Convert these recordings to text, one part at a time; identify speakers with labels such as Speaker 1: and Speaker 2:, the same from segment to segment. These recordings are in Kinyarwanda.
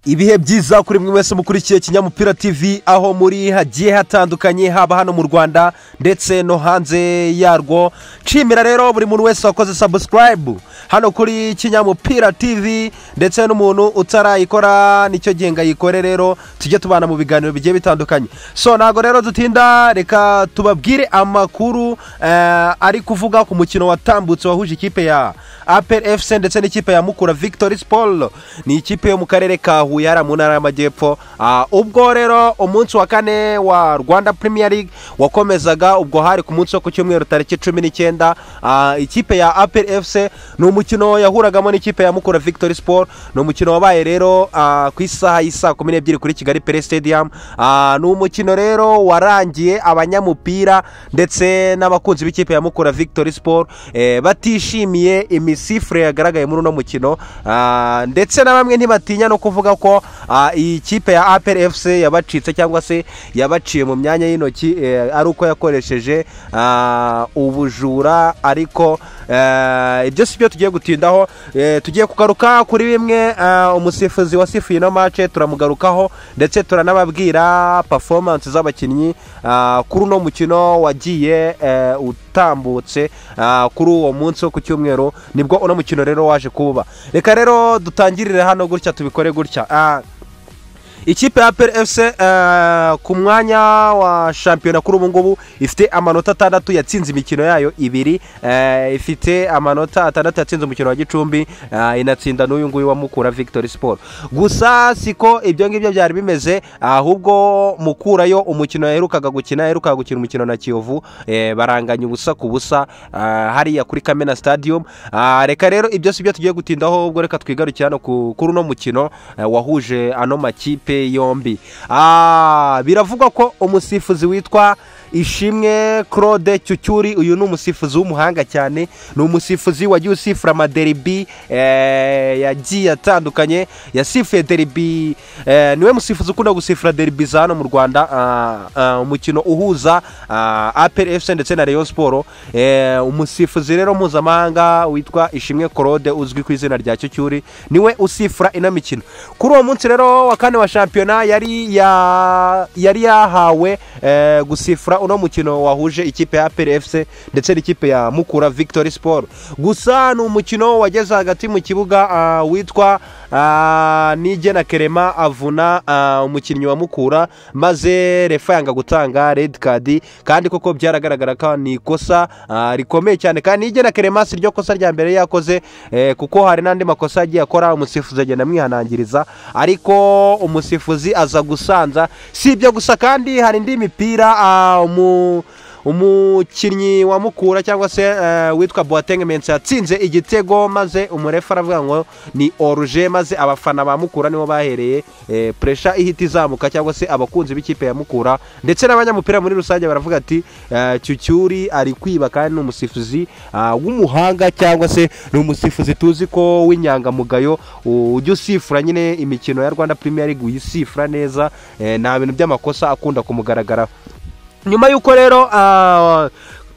Speaker 1: Ibihe byiza kuri mwe mwese mukurikiye Kinyamupira TV, aho muri hagiye hatandukanye, haba hano mu Rwanda ndetse no hanze yarwo. Nshimira rero buri muntu wese wakoze subscribe hano kuri Kinyamupira TV, ndetse n'umuntu utarayikora nicyo gihe ngo ayikore, rero tujye tubana mu biganiro bigiye bitandukanye. So ntabwo rero dutinda, reka tubabwire amakuru ari kuvuga ku mukino watambutse wahuje ikipe ya APR FC ndetse n'ikipe ya Mukura Victory Sport. Ni ikipe yo mu karere ka Huye hariya mu ntara y'Amajyepfo. Ubwo rero umunsi wa kane wa Rwanda Premier League wakomezaga, ubwo hari ku munsi wo ku cyumweru tariki 19. Ikipe ya APR FC ni umukino yahuragamo n'ikipe ya Mukura Victory Sport. Ni umukino wabaye rero ku isaha y'isaa 12 kuri Kigali Pele Stadium. Ni umukino rero warangiye abanyamupira ndetse n'abakunzi b'ikipe ya Mukura Victory Sport batishimiye imisifure yagaragaye muri uno mukino, ndetse na bamwe ntibatinya no kuvuga ko iyi kipe ya APR FC yabacitse cyangwa se yabaciye mu myanya y'intoki, ari uko yakoresheje ubujura. Ariko ibyo si byo tugiye gutindaho, tugiye kugaruka kuri bimwe umusifuzi wasifuye ino match turamugarukaho, ndetse turanababwira performance z'abakinnyi kuri uno mukino wagiye utambutse kuri uwo munsi wo ku cyumweru, nibwo uno mukino rero waje kuba. Reka rero dutangirire hano gutya, tubikore gutya. Ikipe ya APR FC ku mwanya wa shampiyona kuri ubu ngubu ifite amanota 6, yatsinze imikino yayo 2, ifite amanota 6, yatsinze umukino wa Gicumbi, inatsinda n'uyu nguyu wa Mukura Victory Sport. Gusa siko ibyo ngibyo byari bimeze, ahubwo Mukura yo umukino yaherukaga gukina umukino na Kiyovu, baranganya 0-0 hariya kuri Kamena Stadium. Reka rero ibyo si byo tugiye gutindaho, ubwo reka twigarukire hano kuri uno mukino wahuje ano makipe yombi. Biravugwa ko umusifuzi witwa Ishimwe Claude Cyucyuri, uyu ni umusifuzi w'umuhanga cyane, ni umusifuzi wagiye usifura amaderibi yagiye atandukanye, yasifuye deribi, niwe musifuzi ukunda gusifura deribi za hano mu Rwanda, umukino uhuza APR FC ndetse na Rayon Sport. Umusifuzi rero mpuzamahanga witwa Ishimwe Claude uzwi ku izina rya Cyucyuri niwe usifura ino mikino. Kuri uwo munsi rero wa kane wa shampiyona yari yahawe gusifura uno mukino wahuje ikipe ya APR FC ndetse n'ikipe ya Mukura Victory Sport. Gusa ni umukino wageze hagati mu kibuga, witwa Nigena Kerema avuna umukinnyi wa Mukura, maze refa yanga gutanga red card, kandi koko byaragaragara ko ni ikosa rikomeye cyane. Kandi Nigena Kerema si ryo kosa rya mbere yakoze, kuko hari n'andi makosa yagiye akora, umusifuzi agenda amwihanangiriza, ariko umusifuzi aza gusanza. Si ibyo gusa kandi hari indi mipira umukinnyi wa Mukura cyangwa se witwa Boateng Mensah yatsinze igitego, maze umurefa aravuga ngo ni oruje, maze abafana ba Mukura nibo bahereye pressure ihita izamuka, cyangwa se abakunzi b'ikipe ya Mukura ndetse n'abanyamupira muri rusange baravuga ati Cyucyuri ari kwiba, kandi ni umusifuzi w'umuhanga cyangwa se ni umusifuzi tuzi ko w'inyangamugayo, ujya usifura nyine imikino ya Rwanda Premier League uyisifura neza, nta bintu by'amakosa akunda kumugaragara. Nyuma y'uko rero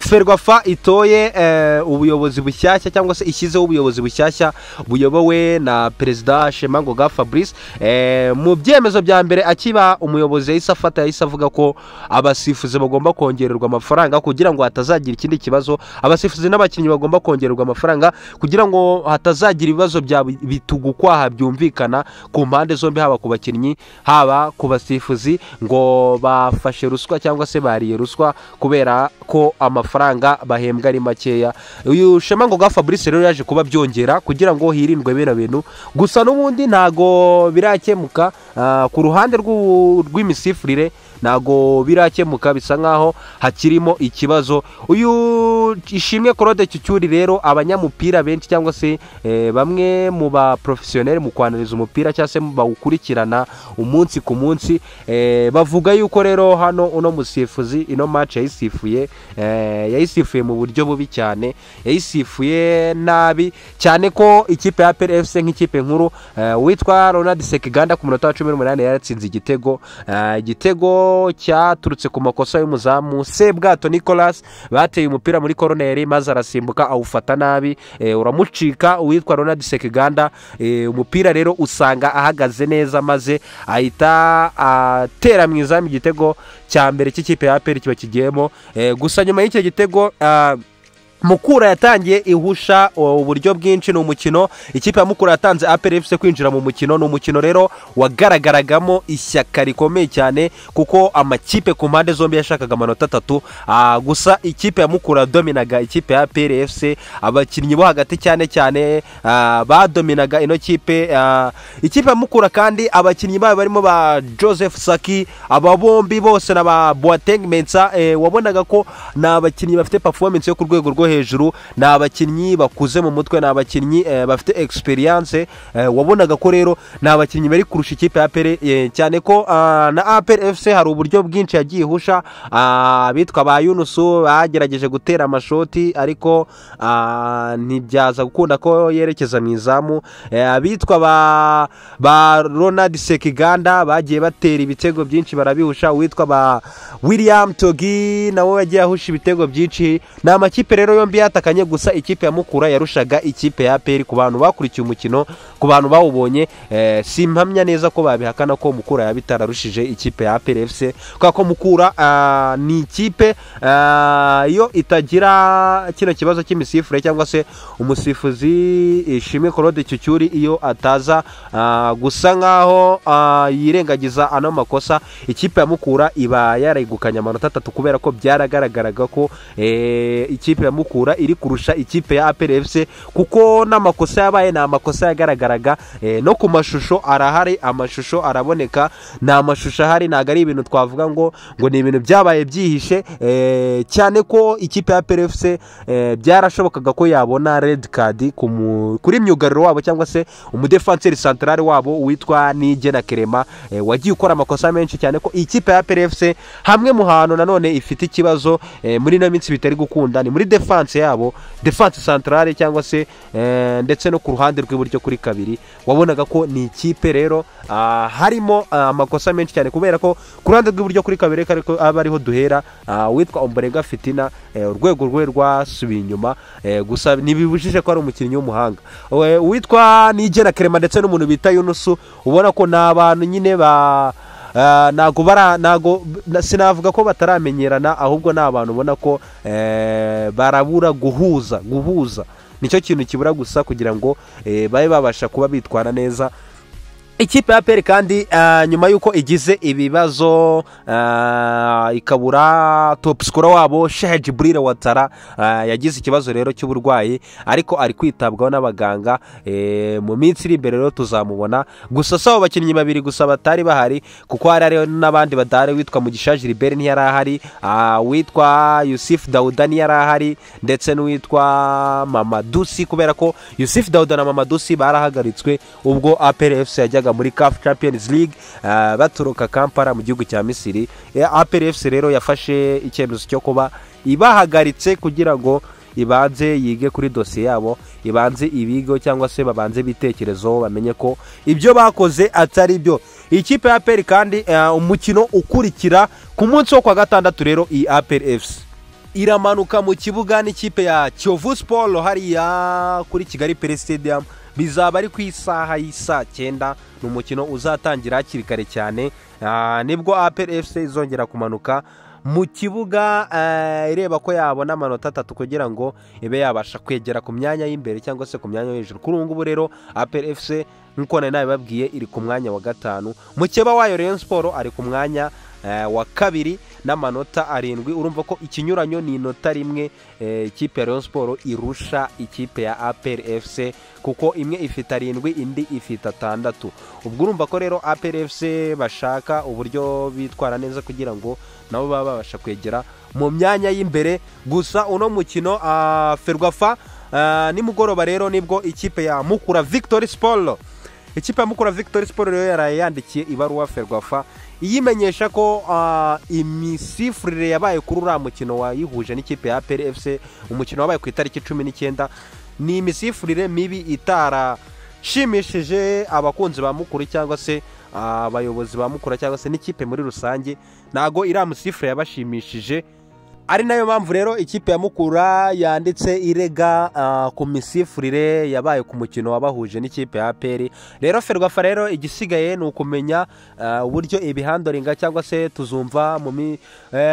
Speaker 1: Ferwafa itoye ubuyobozi bushyashya cyangwa se ishyizeho ubuyobozi bushyashya buyobowe na Perezida Shema Ngoga Fabrice, mu byemezo bya mbere akiba umuyobozi yahise afata, yahise avuga ko abasifuzi bagomba kongererwa amafaranga kugira ngo hatazagira ikindi kibazo. Abasifuzi n'abakinnyi bagomba kongererwa amafaranga kugira ngo hatazagira ibibazo bya bitugukwaha byumvikana ku mpande zombi, haba ku bakinnyi haba ku basifuzi, ngo bafashe ruswa cyangwa se bariye ruswa kubera ko amafaranga bahembwa ari makeya. Uyu Shema Ngoga Fabrice rero yaje kuba byongera kugira ngo hirindwe bino bintu. Gusa n'ubundi ntago birakemuka ku ruhande rw'imisifurire, ntago birakemuka, bisa nkaho hakirimo ikibazo. Uyu Ishimwe Claude Cyucyuri rero abanyamupira benshi cyangwa se bamwe mu ba professionnel mu kwanariza umupira cyangwa se bawukurikirana umunsi ku munsi, bavuga yuko rero hano uno musifuzi ino match yayisifuye yayisifuye mu buryo bubi cyane, yayisifuye nabi cyane, ko ikipe ya APR FC nk'ikipe nkuru, witwa Ronald Sekiganda ku munota wa 18 yaratsinze igitego, igitego rero cyaturutse ku makosa y'umuzamu Sebwato Nicolas, bateye umupira muri koroneri maze arasimbuka awufata nabi, uramucika uwitwa Ronald Sekiganda. Umupira rero usanga ahagaze neza maze ahita atera mu izamu, igitego cya mbere cy'ikipe ya APR kiba kigiyemo. Gusa nyuma y'icyo gitego Mukura yatangiye ihusha uburyo bwinshi. Ni umukino ikipe ya Mukura yatanze APR FC kwinjira mu mukino. Ni umukino rero wagaragaragamo ishyaka rikomeye cyane, kuko amakipe ku mpande zombi yashakaga amanota 3. Gusa ikipe ya Mukura dominaga ikipe ya APR FC, abakinnyi bo hagati cyane cyane badominaga ino kipe. Ikipe ya Mukura kandi abakinnyi bayo barimo ba Joseph Saki, aba bombi bose na ba Boateng Mensah, wabonaga ko ni abakinnyi bafite performance yo ku rwego rwo hejuru, ni abakinnyi bakuze mu mutwe, ni abakinnyi bafite experience. Wabonaga ko rero ni abakinnyi bari kurusha ikipe ya APR, cyane ko na APR FC hari uburyo bwinshi yagiye ihusha. Abitwa ba Yunusu bagerageje gutera amashoti ariko ntibyaza gukunda ko yerekeza mu izamu. Abitwa ba Ronald Sekiganda bagiye batera ibitego byinshi barabihusha. Uwitwa ba William Togi nawe yagiye ahusha ibitego byinshi. Ni amakipe rero yombi yatakanye, gusa ikipe ya Mukura yarushaga ikipe ya APR. Ku bantu bakurikiye umukino, ku bantu bawubonye, simpamya neza ko babihakana ko Mukura yabitararushije ikipe ya APR FC, kubera ko Mukura ni ikipe iyo itagira kino kibazo cy'imisifure cyangwa se umusifuzi Ishimwe Claude Cyucyuri iyo ataza gusa nkaho yirengagiza ano makosa, ikipe ya Mukura iba yaregukanye amanota 3, kubera ko byaragaragaraga ko ikipe ya Mukura iri kurusha ikipe ya APR FC, kuko n'amakosa yabaye ni amakosa yagaragaraga no ku mashusho arahari, amashusho araboneka, ni amashusho ahari, ntabwo ari ibintu twavuga ngo ni ibintu byabaye byihishe. Cyane ko ikipe ya APR FC byarashobokaga ko yabona red card kuri myugariro wabo cyangwa se umudefanseri central wabo witwa Nigena Kerema, wagiye ukora amakosa menshi, cyane ko ikipe ya APR FC hamwe mu hantu nanone ifite ikibazo muri ino minsi bitari gukunda ni muri defense yabo, defense centrale cyangwa se ndetse no ku ruhande rw'iburyo kuri kabiri. Wabonaga ko ni ikipe rero harimo amakosa menshi cyane, kubera ko ku ruhande rw'iburyo kuri kabiri ariko aba ariho duhera, witwa Omborenga Fitina urwego rwe rwasubiye inyuma, gusa ntibibujije ko ari umukinnyi w'umuhanga. Uwitwa Nigena Kerema ndetse n'umuntu bita Yunusu, ubona ko ni abantu nyine ba ntago sinavuga ko bataramenyerana, ahubwo ni abantu ubona ko barabura guhuza nicyo kintu kibura gusa kugira ngo babe babasha kuba bitwara neza. Ikipe ya APR kandi nyuma yuko igize ibibazo ikabura top scorer wabo Sheikh Jibril Watara, yagize ikibazo rero cy'uburwayi ariko ari kwitabwaho n'abaganga. Mu minsi iri imbere rero tuzamubona. Gusa sabo bakinnyi babiri gusa batari bahari, kuko hari n'abandi badahari, witwa Mugisha Gilbert ntiyari ahari, witwa Yusuf Dauda ntiyari ahari, ndetse n'uwitwa Mamadusi, kubera ko Yusuf Dauda na Mamadusi barahagaritswe ubwo APR FC yajyaga muri CAF Champions League baturuka Kampala mu gihugu cya Misiri. APR FC rero yafashe icyemezo cyo kuba ibahagaritse kugira ngo ibanze yige kuri dosiye yabo, ibanze ibigo cyangwa se babanze bitekerezo bamenye ko ibyo bakoze atari byo. Ikipe ya APR kandi umukino ukurikira ku munsi wo kwa gatandatu rero iyi APR FC iramanuka mu kibuga n'ikipe ya Kiyovu Sport hariya kuri Kigali Pele Stadium, bizaba ari ku isaha y'isa 9. Ni umukino uzatangira hakiri kare cyane, nibwo APR FC izongera kumanuka mu kibuga ireba ko yabona amanota 3 kugira ngo ibe yabasha kwegera ku myanya y'imbere cyangwa se ku myanya yo hejuru. Kuri ubu ngubu rero APR FC nkuko nari nabibabwiye iri ku mwanya wa 5, mukeba wayo Rayon Sport ari ku mwanya wa 2 n'amanota 7. Urumva ko ikinyuranyo ni inota rimwe ikipe ya Rayon Sport irusha ikipe ya APR FC, kuko imwe ifite 7 indi ifite 6. Ubwo urumva ko rero APR FC bashaka uburyo bitwara neza kugira ngo nabo baba babasha kwegera mu myanya y'imbere. Gusa uno mukino Ferwafa nimugoroba rero nibwo ikipe ya Mukura Victory Sport, ikipe ya Mukura Victory Sport rero yaraye yandikiye ibaruwa Ferwafa iyimenyesha ko imisifurire yabaye kuri uriya mukino wayihuje n'ikipe ya APR FC, umukino wabaye ku itariki 19, ni imisifurire mibi itarashimishije abakunzi ba Mukura cyangwa se abayobozi ba Mukura cyangwa se n'ikipe muri rusange ntago iriya misifurire yabashimishije. Ari nayo mpamvu rero ikipe ya Mukura yanditse irega ku misifurire yabaye ku mukino wabahuje n'ikipe ya APR. Rero Ferwafa rero igisigaye ni ukumenya uburyo ibihandoringa cyangwa se tuzumva mu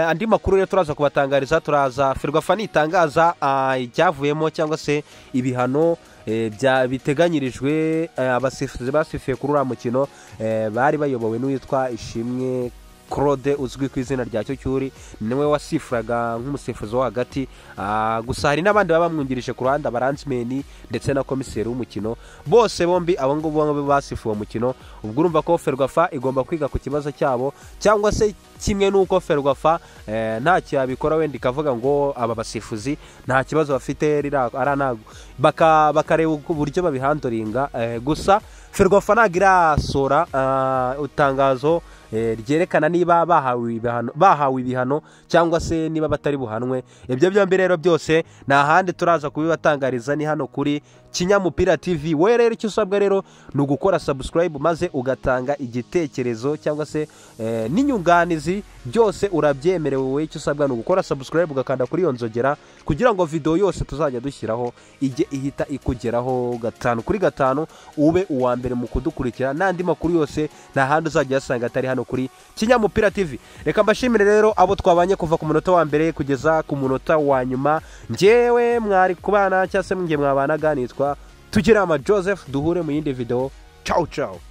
Speaker 1: andi makuru rero turaza kubatangariza. Turaza Ferwafa nitangaza icyavuyemo cyangwa se ibihano biteganyirijwe abasifuzi basifuye kuri uriya mukino bari bayobowe n'uwitwa Ishimwe Claude uzwi ku izina rya Cyucyuri, niwe wasifuraga nk'umusifuzi wo hagati. Gusa hari n'abandi baba bamwungirije ku ruhande, abaransimeni ndetse na komiseri w'umukino, bose bombi abo ngabo basifuye umukino. Ubwo urumva ko Ferwafa igomba kwiga ku kibazo cyabo, cyangwa se kimwe n'uko Ferwafa ntacyo yabikora wenda ikavuga ngo aba basifuzi nta kibazo bafite, bakareba uburyo babihandoringa. Gusa Ferwafa ntabwo irasora itangazo ryerekana niba bahawe ibihano cyangwa se niba batari buhanwe. Ibyo byombi rero byose nta handi turaza kubibatangariza, ni hano kuri Kinyamupira TV. We rero icyo usabwa rero ni ugukora subscribe maze ugatanga igitekerezo cyangwa se n'inyunganizi, byose urabyemerewe. Wowe icyo usabwa ni ugukora subscribe ugakanda kuri iyo nzogera kugira ngo video yose tuzajya dushyiraho ijye ihita ikugeraho 5 kuri 5, ube uwa mbere mu kudukurikira n'andi makuru yose nta handi uzajya uyasanga atari hano kuri Kinyamupira TV. Reka mbashimire rero abo twabanye kuva ku munota wa mbere kugeza ku munota wa nyuma. Njyewe mwari kubana cyangwa se mwe mwabanaga nitwa Tugirama Joseph, duhure mu yindi video. Ciao ciao.